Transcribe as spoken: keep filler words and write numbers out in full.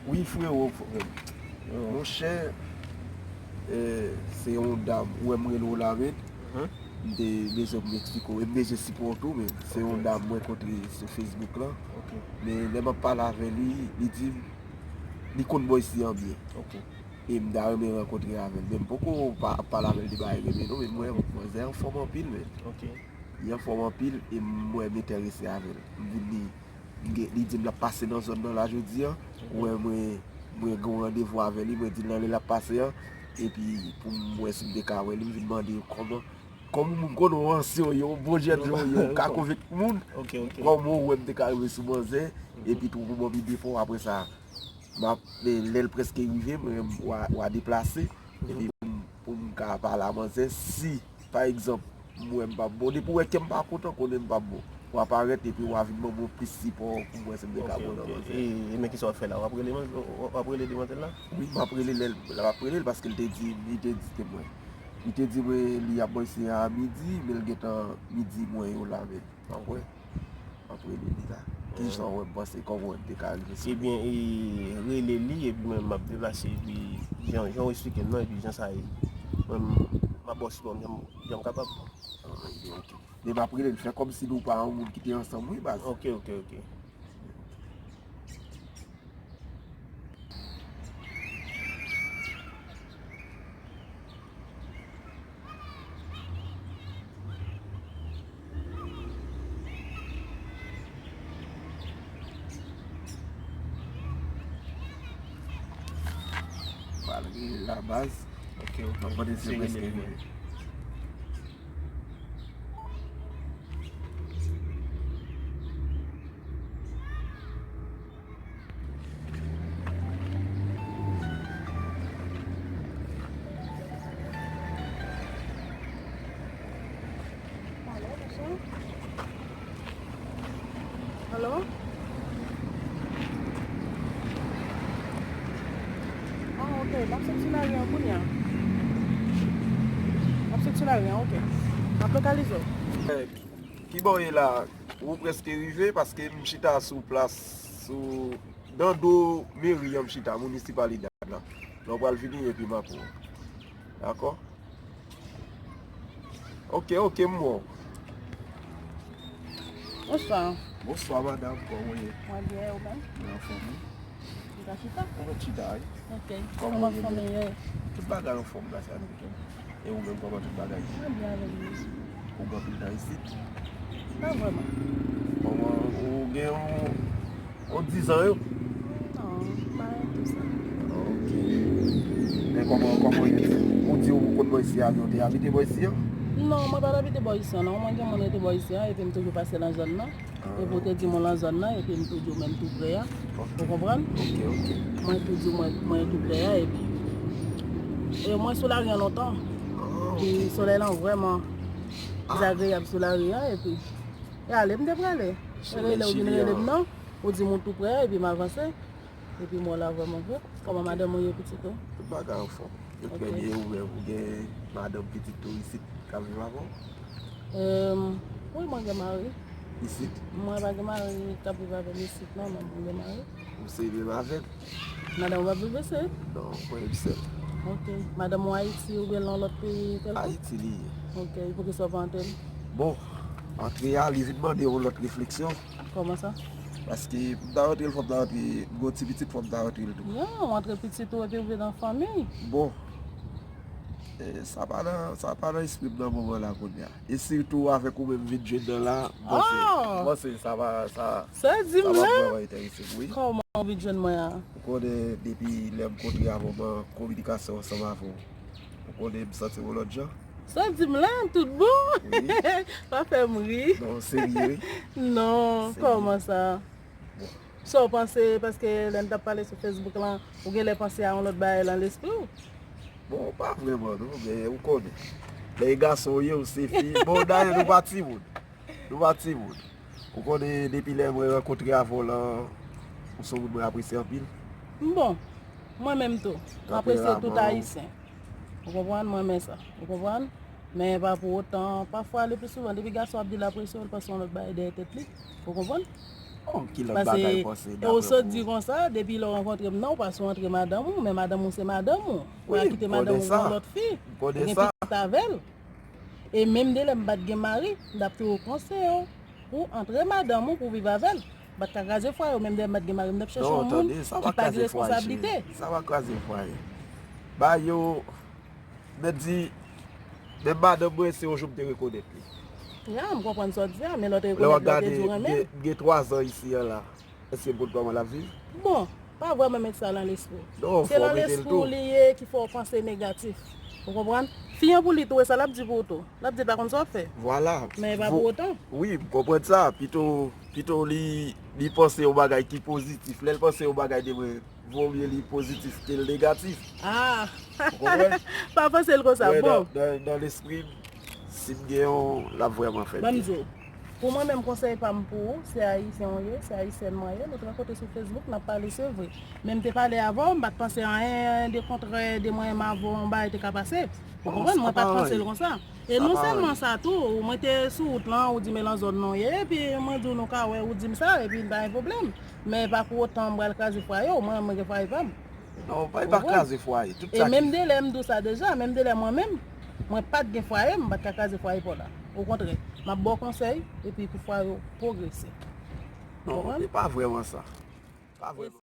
Wi, frewo, frè m. Monchè, eh, se yon dam, ou wè m rele w la, men. M te bezwen pou m eksplike w, e m bezwen sipò w tou, men se yon dam mwen kontre sou Facebook lan. Men lè m ap pale avè li, li di m li konn bò isi an byen. E m ta renmen rankontre avè l. Men m poko pa, ap pale avè l de bagay renmen non, men m wè manzè anfòm anpil, men. Li anfòm anpil, e m wè m enterese avè l. M vin li, m gen, li di m l ap pase nan zòn nan la jodi a. Ou wè mwen, mwen gen yon randevou avè li, mwen di l nan lè l ap pase an. Epi pou m wè si m te ka wè li, m vin mande l kòman, kòman moun konn ou ansyen w ye, yon bon jènjan w ye, ou ka konvenk moun. Kòman ou wè m te ka rive sou manzè, epi tou pou ban m ide pa w apre sa. M ap, lè, lè l prèske rive, mwen, w a, w a deplase. Epi pou m, pou m ka pale a manzè, si, pa egzanp, m wè m p ap bon, depi w wè kè m pa kontan, konnen m p ap bon. W a parèt epi w a vin ban mwen plis sipò pou m wè si m te ka bon nan manzè. E, e men kisa w ap fè la? W ap rele manzè, w ap rele demwazèl la? Wi, m ap rele lè l, lè m ap rele l paske l te di, li te di te mwen. Li te di mwen li ap bò isi a midi, men l gentan midi mwen yo la, men m ap wè. M ap rele li la. Kijan w wè m panse, kòman w wè m te ka rive sou li? Ebyen, e, rele li, epi mwen, m ap deplase, epi jan, jan w eksplike m nan, epi jan sa ye, mwen, m, m ap ba w sipò m jan, jan m kapab. Ah, ok, ok. Men m ap rele l, fè kòmsi nou pa yon moun ki te ansanm, wi, baz. Ok, ok, ok. Pral rele la baz. Ok, ok. Mwen panse se prèske rive. Alo, bonswa. Alo? Ah, ok. M ap sot sou lari an kounye a. M ap sot sou lari an, ok. M ap lokalize w. Kibò w ye la? Ou prèske rive paske m chita sou plas, sou, nan do meri an m chita, Municipalidad la. Lè w pral vini epi m ap wè w. Dakò? Ok, ok, m wè w. Bonswa. Bonswa, madanm, kòman w ye? Mwen byen, ou menm? Mwen anfòm, wi. Ou ka chita? Ou mèt chita, wi. Ok. Kòman w ye menm? Tout bagay anfòm, gras a Dye. E ou menm, kòman tout bagay? Mwen byen avèk ou. Ou gen anpil tan isit? Pa vrèman. Kòman, ou gen yon, yon dizan yo? Non, m pa gen tou sa. Ok. Men kòman, kòman ou ye? Ou di ou konn bò isi a, ou te abite bò isi an? Non, mwen pa t abite bò isi an, non. Mwen gen moun rete bò isi an, epi m toujou pase nan zòn nan. Epi ou te di mwen lan zòn nan, epi m tou di w menm tou prè a. Ou konprann? Ok, ok. Mwen tou di w mwen, mwen tou prè a, epi, e mwen sou lari an lontan. Epi solèy lan vrèman dezagreyab sou lari a, epi, e ale m te prale. Rele w vin rele m non. Ou di m ou tou prè a, epi m avanse. Epi m wè w la vrèman vre. Kòman madanm ou ye, pitit ou? Tout bagay anfòm. Yo trè byen, ou menm, ou gen madanm, pitit tou isit k ap viv avè w? Wi, mwen gen mari. Isit? Mwen pa gen mari k ap viv avè m isit non, men mwen gen mari. Ou se menm avè l? Madanm ou p ap viv isit? Non, mwen menm sèl. Ok. Madanm ou Ayiti oubyen nan lòt peyi kèlkonk? Ayiti li ye. Ok, poukisa w pa antre l? Bon, antre a, li vin mande yon lòt refleksyon. Kòman sa? Paske m ta rantre l, fò m ta rantre, m gen yon ti pitit, fò m ta rantre l tou. Non, w antre pitit ou epi w vin nan fanmi. Bon. Eh, sa pa nan, sa pa nan espri m nan moman la kounye a. E sitou avèk ou menm vin jwenn nan la, m panse, m panse sa pa, sa, sa p ap vrèman enterese m, wi. Kòman w vin jwenn mwen a? Ou konnen depi lè m kontre avè w, m an kominikasyon ansanm avè w. Ou konnen m santi m yon lòt jan. Sa w di m la, tout bon? Wi. Pa fè m ri. Non, serye, wi. Non, kòman sa? Bon. Sa w panse, paske lè n t ap pale sou Facebook lan, ou genlè panse a yon lòt bagay lan lespri w? Bon, pa vrèman non, men ou konnen. Lè e gason w ye, ou se fi. Bon, dayè, nou pa timoun. Nou pa timoun. Ou konnen, depi lè mwen rankontre avè w lan, ou se yon moun mwen apresye anpil. Bon, mwen menm tou. M apresye tout Ayisyen. Ou konprann? Mwen renmen sa. Ou konprann? Men pa pou otan, pafwa, le pli souvan, depi gason ap di l apresye w, l panse yon lòt bagay dèyè tèt li. Ou konprann? Bon, ki lòt bagay ou panse? Paske ou sot di konsa, depi lè w rankontre m nan, ou pa sou antre madanm ou, men madanm ou se madanm ou. Ou pa kite madanm ou pou yon lòt fi, ou gen pitit avè l. E menm de lè m pa t gen mari, m t ap toujou konseye w pou antre madanm ou pou viv avè l. M pa t ka kraze fwaye w, menm de lè m pa t gen mari, m t ap chèche yon moun ki pa gen responsablite. Sa pa kraze fwaye. Ba yo, mèt di, menm madanm mwen, se yon jou m te rekonèt li. Ya, m konprann sa w di a, men lè w te rekonèt li, w te di w renmen l. Gen twa zan isi an la. Èske m konn kòman l ap viv? Bon, pa vrèman met sa nan lespri w. Se nan lespri w li ye ki fè w panse negatif. Ou konprann? Fi an pou li tou, e sa l ap di pou ou tou. L ap di l pa konn sa w ap fè. Vwala. Men e pa pou otan. Wi, m konprann sa. Pito, pito li, li panse yon bagay ki pozitif. Lè l panse yon bagay de mwen, vomye li pozitif ke l negatif. Ah! Ou konprann? Pa panse l konsa. Bon. Nan, nan, nan lespri m, si m gen yon, l ap vrèman fè byen. Ban m di w. Pou mwen menm, konsèy pa m pou ou, se ayisyen w ye, se ayisyèn mwen ye, nou te rankontre sou Facebook, n ap pale, se vre. Men m te pale avè w, m pa t panse anyen de kontrè de mwen menm avè w, yon bagay te ka pase. Ou konprann? Mwen pa t panse l konsa. E non sèlman sa tou, mwen te sou wout lan, ou di m e nan zòn nan w ye, epi mwen di w nou ka wè, ou di m sa, epi pa gen pwoblèm. Men e pa pou otan m pral kraze fwaye w, mwen menm mwen gen fwaye pa m. Non, pa, pa kraze fwaye. Tout sa ki... E menm de lè m di w sa deja, menm de lè mwen menm, mwen pa t gen fwaye, m pa t ka kraze fwaye pa w la. Okontrè, m ap ba w konsèy, epi pou fwaye w pwogrese. Non, e pa vrèman sa. Pa vrèman.